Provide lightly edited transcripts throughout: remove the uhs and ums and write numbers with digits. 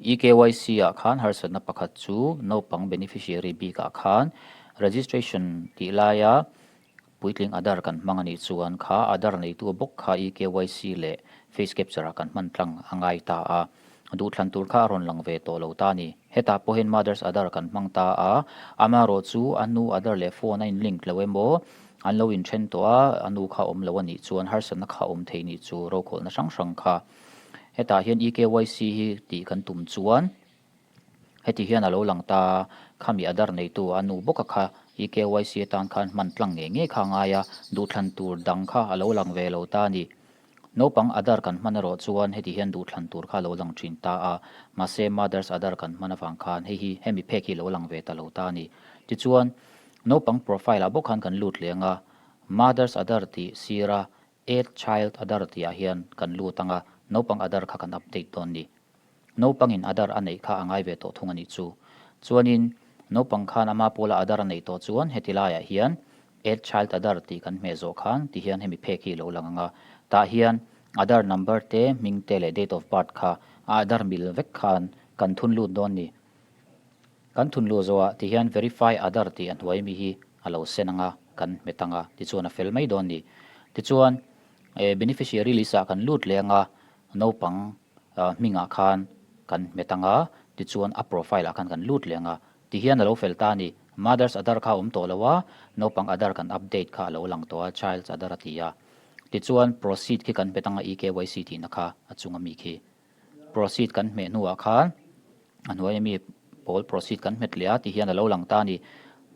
EKYC ah khan harsatna pakhat chu naupang beneficiary bikah khan registration tih laia puitling Aadhaar kan hmang a nih chuan kha Aadhaar neitu bawk kha EKYC leh face capture ah kan hman tlang a ngai ta a, duhthlan tur kha a rawn lang ve tawh lo ta a ni. Hetah pawhin mother's Aadhaar kan hmang ta a, amaherawh chu a nu Aadhaar leh phone a in link lo emaw an lo inthen tawh a, a nu kha awm lo a nih chuan harsatna kha awm thei nih chu rokhawlhna hrang hrang kha. Hetah hian EKYC hi tih kan tum chuan heti hian a lo lang ta a, khami Aadhaar neitu a nu bawka kha EKYC atan khan hman tlang ngei ngei kha a ngai a, duhthlan tur dang kha a lo lang ve lo ta a ni. Naupang Aadhaar kan hman erawh chuan heti hian duhthlan tur kha a lo lang thin ta a, mahse Mother's Aadhaar kan hman avang khan hei hi hemi phek hi a lo lang ve ta lo ta a ni. Tichuan, naupang profile ah bawk khan kan lut leng a, Mother's Aadhaar tih sira Add Child Aadhaar tih ah hian kan lut ang a, naupang Aadhaar kha kan update dawn ni. Naupangin Aadhaar a neih kha a ngai ve tawh thung a nih chu. Chuanin, naupang khan ama pawla Aadhaar a neih tawh chuan heti laiah hian Add Child Aadhaar tih kan hmeh zawh khan ti hian hemi phek hi a lo lang ang a. Tah hian Aadhaar number te, hming te leh date of birth kha a Aadhaar mil vek khan kan thun lut dawn ni. Kan thun luh zawhah ti hian Verify Aadhaar tih a hnuai mi hi a lo sen ang a, kan hmet ang a, tichuan a fel mai dawn ni. Tichuan, beneficiary list ah kan lut leh ang a, naupang hmingah khan kan hmet ang a, tichuan a profile ah khan kan lut leh ang a, ti hian a lo fel ta a ni. Mother's Aadhaar kha a awm tawh lo a, naupang Aadhaar kan update kha a lo lang tawh a, child's Aadhaar a ti a. Tichuan proceed khi kan hmet ang a, eKYC tihna kha a chung ami khi. Proceed kan hmeh hnuah khan a hnuai ami pawl proceed kan hmet leh a ti hian a lo lang ta a ni.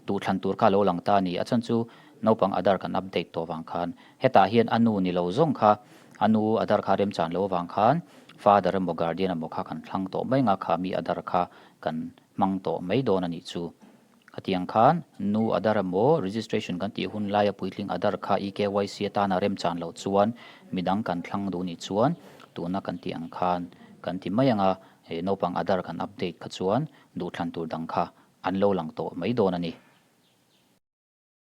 Duhthlan tur kha a lo lang ta a ni. A chhan chu naupang Aadhaar kan update tawh vang khan hetah hian a nu ni lo zawng kha a nu Aadhaar kha remchan lo avang khan father emaw guardian emaw kha kan thlang tawh mai ang a, kha mi Aadhaar kha kan hmang tawh mai dawn a nih chu. Khatiang khan nu Aadhaar emaw registration kan tih hun laia puitling Aadhaar kha eKYC atana remchan loh chuan midang kan thlang duh nih chuan tuna kan tih ang khan kan ti mai ang a, naupang Aadhaar kan update kha chuan duhthlan tur dang kha an lo lang tawh mai dawn a ni.